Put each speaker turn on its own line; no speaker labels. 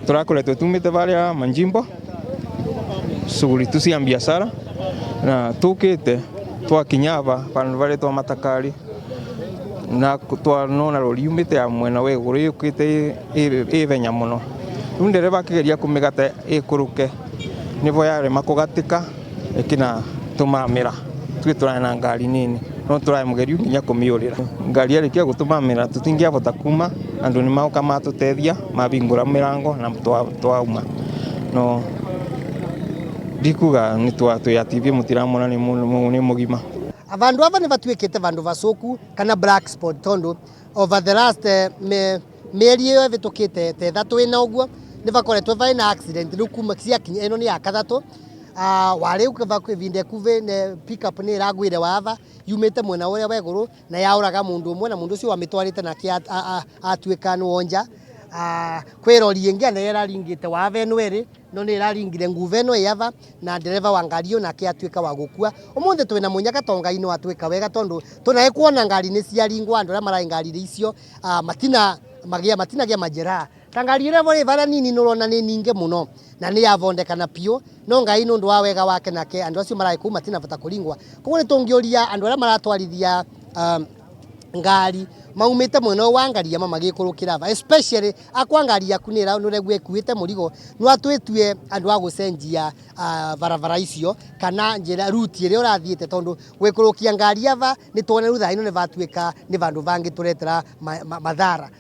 Tũrakoretwo tumĩte varia Manjimbo shughuli tu cia biacara na tukite twakinya ava vandu varetwa Matakari na twanona rori yumite ya mwena wa iguru yukite ivenya muno. Riu ndereba akigeria kumigata ikuruke nivo yarema kugatika ikina tumamira twi turai na ngari nini no turai mugeriu nginya kumiurira. Ngari yarikia gutumamira tutingiavota kuma, andu ni mauka matutethia mabingura mirango na twauma. No ndikuga ni twatwi mutiramona ni mugima.
Avandu ava ni vatuikite vandu vacuku kana black spot tondu over the last mieri iyo ivitukite ta ithatu ina uguo ni vakoretwe vari na accident riu kuma ciakinya ino ni ya kathatu. Wariu ivinda ikuvi ne pickup ni iragwire wava yumite mwena uria wa iguru na yauraga mundu umwe na mundu ucio wamitwarite nake atuika ni wonja. Kwi rori ingi ana iraringite wava ino iri no ni iraringire nguva ino iava na ndereva wa ngari iyo nake atuika wa gukua. Umuthi twina munyaka to Ngai no atuika wega tondu tunae kuona ngari ni ciaringwa andu aria marai ngari icio matina magia matinagia majeraha. Ta ngari ira ri varia nini nurona ni ninge muno na ni yavondekana piu no Ngai nundu wa wega wake nake andu acio marai kuu matina bata kuringwa. Koguo ni tungiuria andu aria maratwarithia ngari maumite mwena wa ngari ama magikurukira va, especially akwa ngari yaku ni nuregua ikuite murigo no atwitue andu a gucenjia barabara icio kana njira route iria urathiite tondu gwikurukia ngari ava ni tuone riu thaa ino ni vatuika ni vandu vangi turetera mathara.